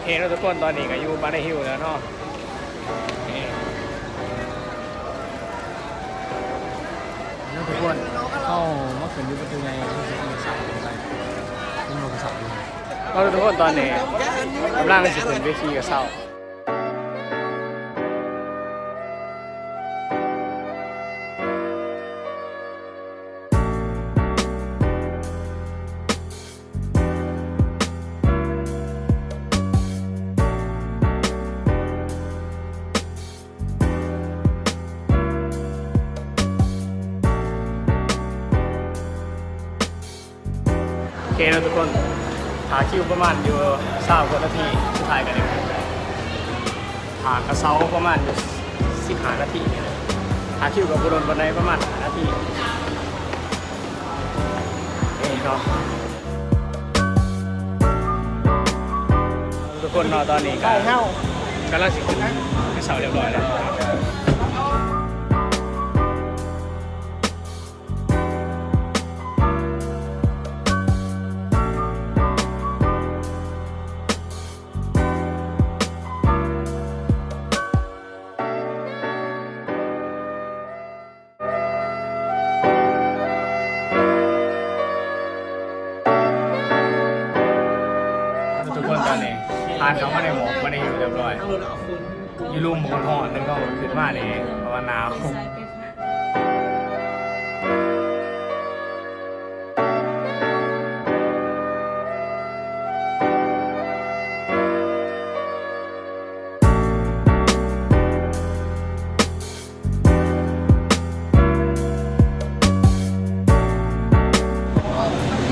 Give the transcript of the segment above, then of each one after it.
ເຫັນແລ້ວທຸກຄົນ ຕອນນີ້ກໍຢູ່ບານນາຮິວແລ້ວເນາະ. ນີ້ເນາະທຸກຄົນ ເຮົາມາຂຶ້ນຢູ່ປະຕູໃຫຍ່ ເຮົາຊິຂີ່ກະເຊົ້າຂຶ້ນໄປ ເປັນລົດກະເຊົ້າຢູ່. ເນາະທຸກຄົນ ຕອນນີ້ກຳລັງຊິຂຶ້ນໄປຂີ່ກະເຊົ້າ. ໂອເຄເນາະທຸກຄົນ ຖ້າຄິວປະມານຢູ່ຊາວກວ່ານາທີ ສຸດທ້າຍກໍໄດ້ຂຶ້ນ. ຖ້າກະເຊົ້າປະມານຢູ່ສິບຫ້ານາທີ ຖ້າຄິວກໍບໍ່ດົນປານໃດ ປະມານຫ້ານາທີ. ເອີເນາະ ທຸກຄົນເນາະ ຕອນນີ້ກໍກຳລັງຊິຂຶ້ນກະເຊົ້າຮຽບຮ້ອຍແລ້ວ. ທຸກຄົນ ຕອນນີ້ຜ່ານເຂົ້າມາໃນໝອກ ມາໃນຫິມຮຽບຮ້ອຍ ຢູ່ລຸ່ມມັນຮ້ອນ ແລ້ວກໍຂຶ້ນມານີ້ ເພາະວ່າໜາວ.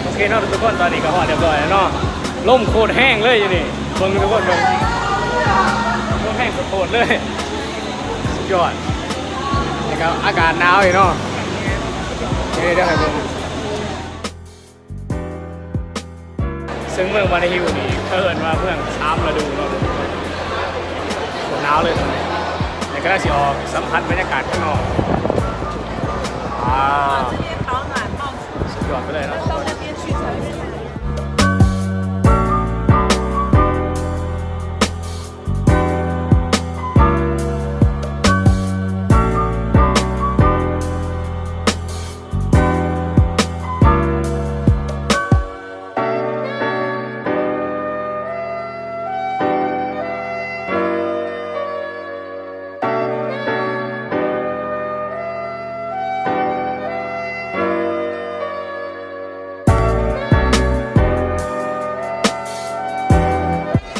ໂອເຄເນາະທຸກຄົນ ຕອນນີ້ກໍຮອດຮຽບຮ້ອຍແລ້ວເນາະ. ລົມໂຄດແຮງເລີຍຢູ່ນີ້ ເບິ່ງທຸກຄົນເບິ່ງ ລົມແຮງໂຄດເລີຍ ສຸດຍອດ. ແລ້ວກໍອາກາດໜາວອີກເນາະ ເອີ ດຽວໃຫ້ເບິ່ງ. ເຊິ່ງເມືອງບານນາຮິວນີ້ ເຂົາເອີ້ນວ່າເມືອງສາມລະດູເນາະ ໂຄດໜາວເລີຍຕອນນີ້ ແລ້ວກຳລັງຊິອອກສຳຜັດບັນຍາກາດຂ້າງນອກ. ວ້າວ ສຸດຍອດໄປເລີຍເນາະ.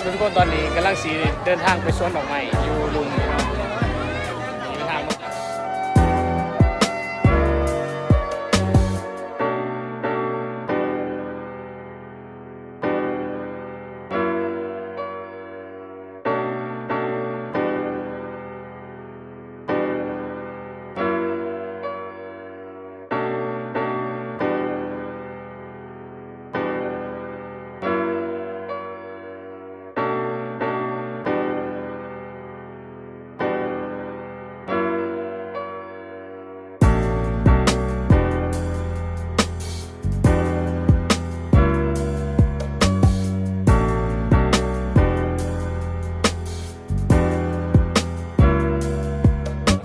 ທຸກຄົນ ຕອນນີ້ກຳລັງຊິເດີນທາງໄປສວນດອກໄມ້ຢູ່ລຸ່ມນີ້ເນາະ ເດີນທາງ.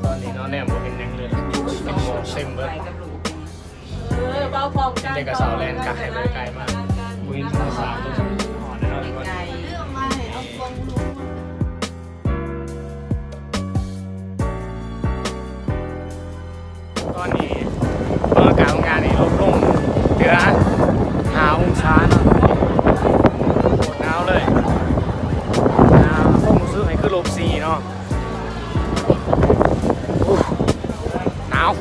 ຕອນນີ້ເນາະ ແນມບໍ່ເຫັນຫຍັງເລີຍ ເປັນໝອກເຕັມເບິດ. ເອີ ເວົ້າພ້ອມກັນ ເດັກກະເຊົາແລ່ນກາຍໄປກາຍມາ ບໍ່ເຫັນທຳມະຊາດ ຮອດແລ້ວເນາະ. ຕອນນີ້ເບິ່ງອາກາດຂອງງານນີ້ ລົດລົງເຫຼືອຫ້າອົງສາເນາະ ໂຄດໜາວເລີຍ ໜາວ ຄວາມຮູ້ສຶກນີ້ຄືລົບສີ່ເນາະ. ໂອ້ ໜາວ.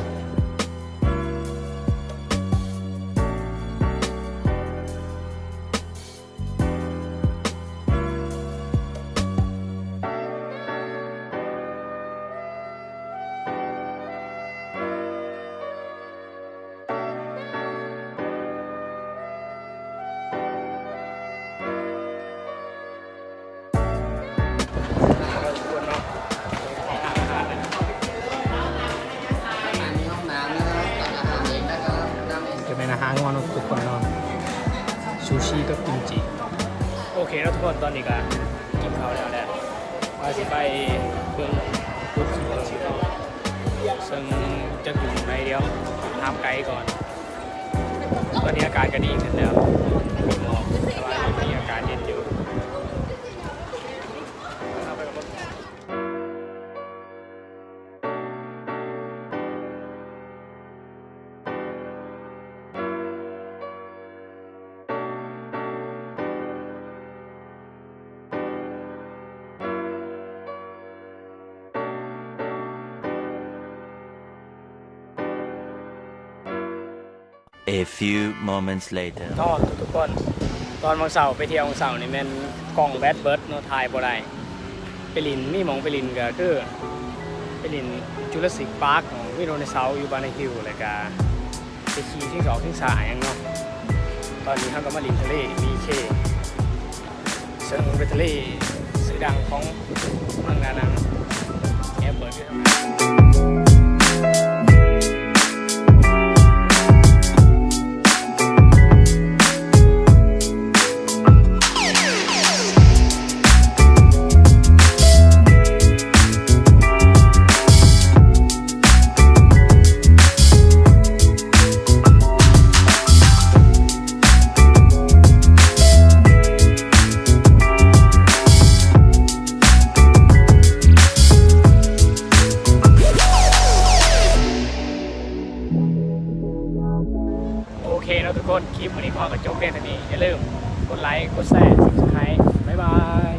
ຈະແມ່ນອາຫານຂອງເຮົາເນາະທຸກຄົນເນາະ ຊູຊິກັບກິມຈິ. ໂອເຄເນາະທຸກຄົນ ຕອນນີ້ກະ ກິນເຂົ້າແລ້ວແຫຼະ ວ່າຊິໄປເບິ່ງຈຸດສຳຫຼວດເຊໂນ ເຊິ່ງຈັກຢູ່ໃນດຽວ ຖາມໄກກ່ອນ. ຕອນນີ້ອາກາດກໍດີຂຶ້ນແລ້ວ ມີໝອກ ແຕ່ວ່າຍັງມີອາກາດເຢັນຢູ່. A few moments later. ເນາະທຸກໆຄົນ ຕອນມື້ເຊົ້າໄປທ່ຽວມື້ເຊົ້ານີ້ແມ່ນກ້ອງແບັດເບິດເນາະ ຖ່າຍບໍ່ໄດ້. ໄປຫຼິ້ນ ມີໝ່ອງໄປຫຼິ້ນກໍຄືໄປຫຼິ້ນ Jurassic Park ເນາະ ມີໄດໂນເສົາຢູ່ Banana Hill ແລ້ວກໍໄປຂີ່ຊິງຊອກຊິງຊ້າຫຍັງເນາະ. ຕອນນີ້ເຮົາກໍມາຫຼິ້ນທະເລ ບີເຄ ເຊິ່ງເປັນທະເລຊື່ດັງຂອງເມືອງດານັງ ແອບເປີດຢູ່ທາງໃນ. ໂອເຄເນາະທຸກຄົນ ຄລິບມື້ນີ້ຂໍກໍຈົບພຽງເທົ່ານີ້. ຢ່າລືມກົດໄລ ກົດແຊ Subscribe. ບາຍບາຍ.